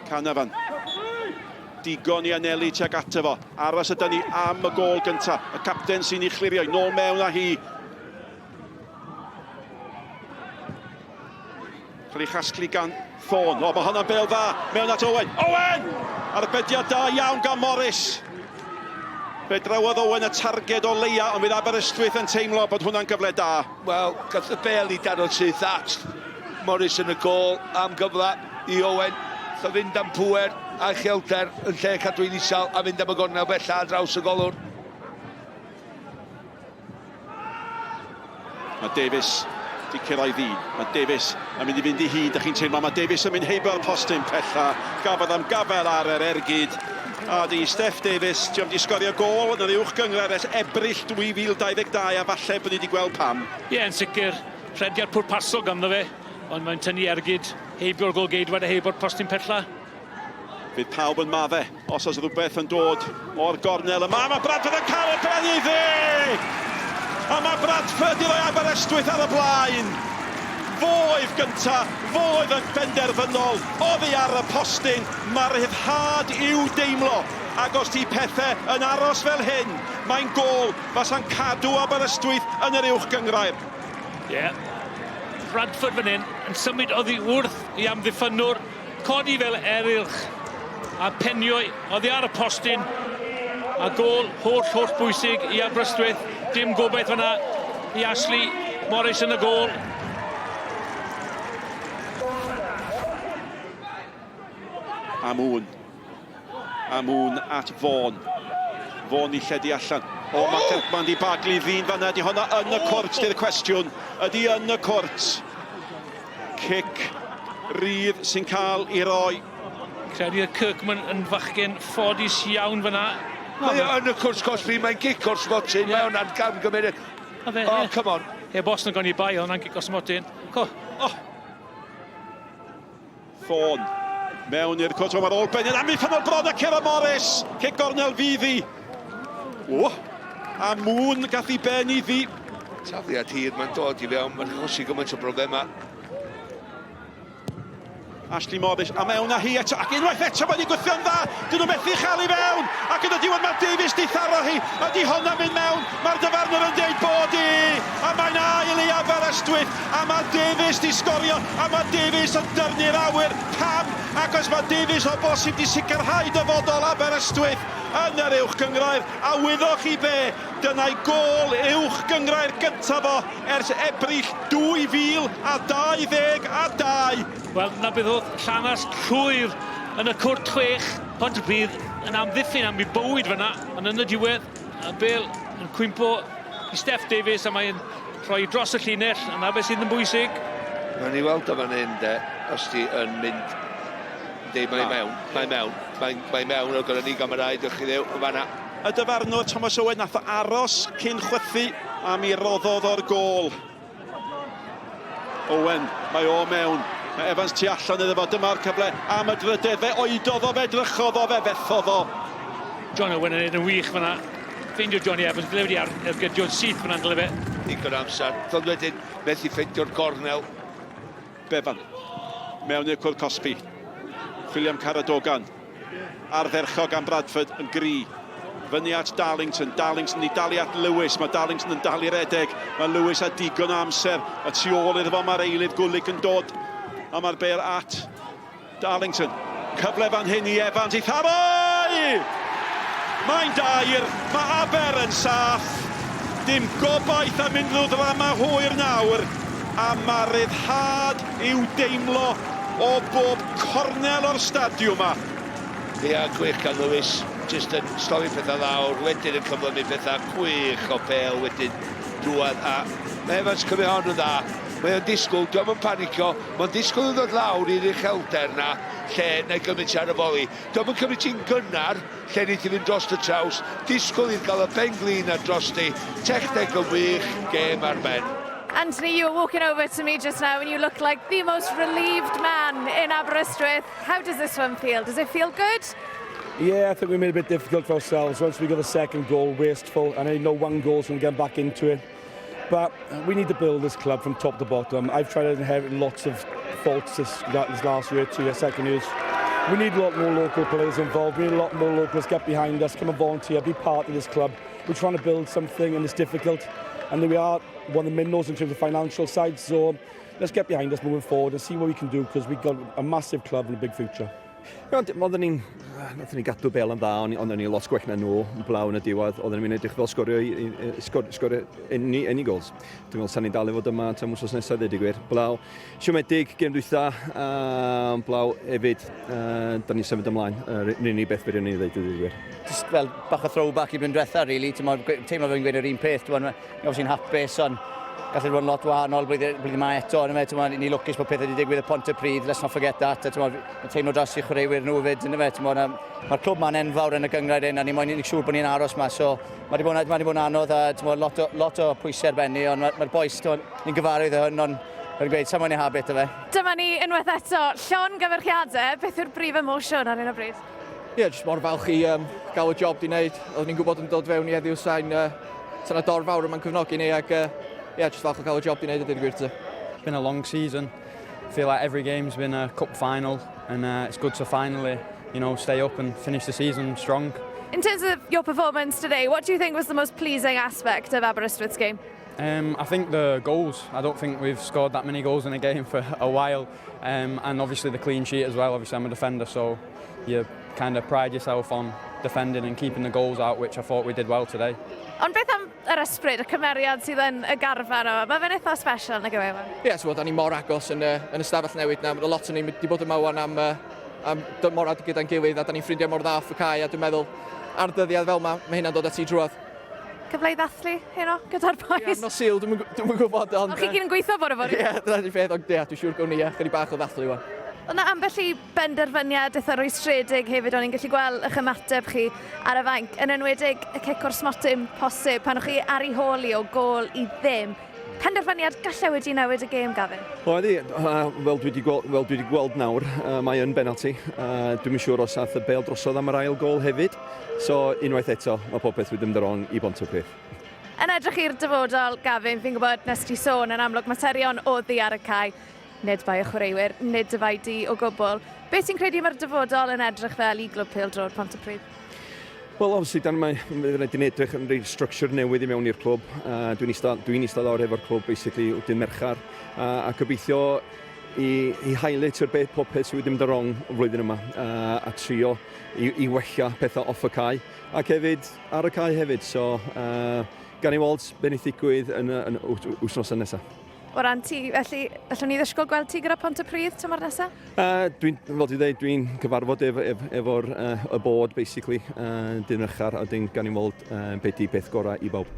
Canavan. Digon i anelu tuag ato fo. Aros yda ni am y gôl gynta. Y capten sy'n ei chlirio. Nôl mewn â hi. Cael ei chasglu gan Thorne. O, mae hwnna'n bêl dda. Mewn at Owen. Owen! Arbediad da iawn gan Morris. Fe drawodd Owen y targed o leia, ond fydd Aberystwyth yn teimlo bod hwnna'n gyfle da. Wel, gath y bêl i daro syth at Morris yn y gôl am gyfle i Owen. Gath o fynd am pŵer a uchelder yn lle cadw'n isel a fynd am y gornel bella ar draws y golwr. Mae Davies di cyrraedd un. Mae Davies yn mynd i fynd i hyd, da chi'n teimlo. Mae Davies yn mynd heibio'r postyn pella. Gafodd am gafel ar yr ergyd. A di Steff Davies, diolch di sgorio gôl yn yr uwch gynghrair ers Ebrill 2022 a falle bod ni wedi gweld pam. Ie, yn sicr. Rhediad pwrpasol ganddo fe, ond mae'n tynnu ergyd heibio'r golgeidwad a heibio'r postyn pella. Fydd pawb yn madde os oes rhywbeth yn dod o'r gornel yma. Mae Bradford yn cael y ben iddi! A mae Bradford i roi Aberystwyth ar y blaen. Fo oedd gynta, fo oedd yn benderfynol, oddi ar y postyn. Mae'r rhyddhad i'w deimlo. Ac os di pethau yn aros fel hyn, mae'n gôl fasa'n cadw Aberystwyth yn yr uwch gynghrair. Ie. Yeah. Bradford fan hyn yn symud oddi wrth i amddiffynnwr. Codi fel erilch a penio oddi ar y postyn a gôl holl holl bwysig i Aberystwyth. Dim gobaith fyna i Ashley Morris yn y gôl. Amoon. Amoon at Vaughan. Vaughan i lledu allan. O, mae Kirkman di baglu ddyn fanna. Di honna yn y cwrt, di'r cwestiwn. Ydy yn y cwrt. Cic rydd sy'n cael ei roi. Credu y Kirkman yn fachgen ffodus iawn fyna. Mae o yn y cwrs cosbi, mae'n gic o'r smotyn, mae hwnna'n gamgymeriad. Oh, come on. Heb os na gawn ni bai, hwnna'n gic o'r smotyn. Co. Oh. Thorne mewn i'r cwrt, mae'r ôl ben yn amddiffynnol bron a Cera Morris. Cic gornel fydd hi. O, a Moon gath i ben iddi. Tafliad hir, mae'n dod i fewn, mae'n achosi gymaint o broblemau. Ashley Morris, a mewn â hi eto, ac unwaith eto mae wedi gwthio'n dda, dyn nhw methu chael i fewn, ac yn y diwedd mae Davies di tharo hi, a di honna'n mynd mewn, mae'r dyfarnwr yn deud bod hi, a mae'n ail i Aberystwyth, a mae Davies di sgorio, a mae Davies yn dyrnu'r awyr, pam? Achos mae Davies o bosib di sicrhau dyfodol Aberystwyth yn yr Uwch Gynghrair, a wyddoch chi be, dyna'i gôl Uwch Gynghrair gyntaf o ers Ebrill 2022. Wel, 'na beth o'dd llanast llwyr yn y cwrt chwech. Pontypridd yn amddiffyn am ei bywyd fyna, ond yn y diwedd, y bêl yn cwympo i Steff Davies a mae'n rhoi dros y llinell, a 'na beth sydd yn bwysig. Nawn ni weld o fan hyn de, os di yn mynd... Yndi, mae mewn, mae mewn, mae, mae mewn, o gyda ni gamerâu, diolch i Dduw, yn fanna. Y dyfarnwr Thomas Owen nath o aros cyn chwythu a mi roddodd o'r gôl. Owen, mae o mewn. Mae Evans tu allan iddo fo. Dyma'r cyfle am y drydedd. Fe oedodd o, fe edrychodd o, fe fethodd o. John Owen yn neud yn wych fyna. Ffeindio Johnny Evans, dyle wedi ergydio'n syth fyna'n dyle fe. Digon o amser. Ond wedyn, methu ffeindio'r gornel. Bevan, mewn i'r cwrt cosbi. Chwilio am Caradogan. Ardderchog gan Bradford yn gry. Fyny at Darlington. Darlington i dalu at Lewis. Mae Darlington yn dal i redeg. Mae Lewis â digon o amser. Y tu ôl iddo fo mae'r eilydd Gulick yn dod. A mae'r bêl at Darlington. Cyfle fan hyn i Evans i tharoi! Mae'n dair. Mae Aber yn saff. Dim gobaith am unrhyw ddrama hwyr nawr. A mae ryddhad i'w deimlo o bob cornel o'r stadiwm 'ma. Ia, gwych gan Lewis, jyst yn slofi pethau lawr, wedyn yn cyflymu pethau, gwych o bêl wedyn drwadd, a mae Evans cymryd hon yn dda. Mae o'n disgwyl, dio'm yn panicio, mae'n disgwyl i ddod lawr i'r uchelder 'na lle na'i gymryd ti ar y foli. Dio'm yn cymryd ti'n gynnar lle neith hi fynd dros y traws, disgwyl i'r gael y pen-glin 'na drosti, techneg yn wych, gêm ar ben. Anthony, you were walking over to me just now and you look like the most relieved man in Aberystwyth. How does this one feel? Does it feel good? Yeah, I think we made it a bit difficult for ourselves. Once we got the second goal, wasteful, and I know one goal's going to get back into it. But we need to build this club from top to bottom. I've tried to inherit lots of faults this, this last year, two years, second years. We need a lot more local players involved. We need a lot more locals get behind us, come and volunteer, be part of this club. We're trying to build something and it's difficult. And we are one of the minnows in terms of financial side. So let's get behind us moving forward and see what we can do because we've got a massive club and a big future. Ond oedden ni'n... Nathon ni gadw bel yn dda, ond oedden ni lot gwell na nhw yn blaw yn y diwedd. Oedden ni'n edrych fel sgorio, i, i, sgor, sgorio any, any goals. Dwi'n meddwl sa'n ni'n dal i fod yma tan wsos nesaf, dweud i gwir. Blaw, siomedig, gêm dwytha, blaw hefyd, da ni'n symud ymlaen. Yr unig beth fedrwn ni ddeud, dweud i gwir. Just fel bach o throwback i blwyddyn diwetha, really. Teimlo fe'n gweud yr un peth. Ti'n obviously hapus, ond gallu bod yn lot wahanol blwyddyn, blwyddyn yma eto. Ond ti'n ni lwcus bod pethau wedi digwydd y Pontypridd, let's not forget that. A, mae teimlo dros i chwaraewyr nhw fyd, ynddo fe. Mae'r clwb ma'n enfawr yn y gynghrair hyn, a ni moyn ni'n siŵr bod ni'n aros ma. So, mae wedi bod, mae wedi bod yn anodd a ti'n lot, o, lot o pwysau ar benni, ond mae'r ma boys, ni'n gyfarwydd o hwn, ond mae'n gweud, sa'n moyn i habit o fe. Dyma ni unwaith eto, llongyfarchiadau, beth yw'r brif emosiwn ar hyn o bryd? Ie, yeah, jyst mor falch i gael y job di wneud. Oeddwn ni'n gwybod yn dod fewn i heddiw sa'n sa'n y dorf fawr yma'n cefnogi ni ac yeah, jyst falch o cael y job di wneud ydy'r gwir ti. It's been a long season. I feel like every game's been a cup final and it's good to finally stay up and finish the season strong. In terms of your performance today, what do you think was the most pleasing aspect of Aberystwyth's game? I think the goals. I don't think we've scored that many goals in a game for a while. And obviously the clean sheet as well. Obviously I'm a defender, so you kind of pride yourself on defending and keeping the goals out, which I thought we did well today. Ond beth am yr ysbryd, y cymeriad sydd yn y garfan yma? Mae fe'n eitha special, nag yw e? Ie, yeah, so, da ni mor agos yn, yn y stafell newid na. Mae lot o ni wedi bod yma wan am dymor gyda'n gilydd a da ni'n ffrindiau mor dda off y cae a dwi'n meddwl ar dyddiad fel yma, mae hynna'n dod at ti drwodd. Cyfle i ddathlu heno gyda'r boys? Ie, nos Sul, dwi'n gwybod, ond... O'ch chi gyd yn gweithio bore fory? Ie, dyna di'r peth, ond ie, dwi'n siŵr gawn ni chydig bach o ddathlu wan. Oedd 'na ambell i benderfyniad eitha rwystredig hefyd, o'n i'n gallu gweld eich ymateb chi ar y fainc, yn enwedig y cic o'r smotyn posib pan o'ch chi ar ei hôl i o gôl i ddim. Penderfyniad gallai wedi newid y gêm, Gavin? Oedd hi, fel dwi wedi gweld, fel dwi wedi gweld nawr, mae yn benalti. Dwi'm yn siŵr os ath y bêl drosodd am yr ail gôl hefyd. So, unwaith eto, mae popeth wedi mynd wrong i Bontypridd. Yn edrych i'r dyfodol, Gavin, fi'n gwybod nes ti sôn yn amlwg materion oddi ar y cae, nid bai y chwaraewyr, nid dy fai di o gwbl. Beth ti'n credu mae'r dyfodol yn edrych fel i Glwb Pêl-droed Pontypridd? Wel, obviously, dan mae rhaid i ni edrych yn rhaid structure newydd i mewn i'r clwb. Dwi'n eistedd, dwi eistedd lawr efo'r clwb, basically, dydd Mercher, a gobeithio i highlight o'r beth popeth sydd wedi mynd yn wrong y flwyddyn yma, a trio i wella pethau off y cae, ac hefyd ar y cae hefyd. So, gan i weld beth wneith ddigwydd yn wythnosau nesaf. O ran ti, felly, allwn ni ddisgwyl gweld ti gyda Pontypridd tymor nesaf? Dwi'n, fel dwi'n dweud, dwi'n cyfarfod efo'r y board, basically, dydd Mercher, a dyn gan i weld beth di beth gorau i bawb.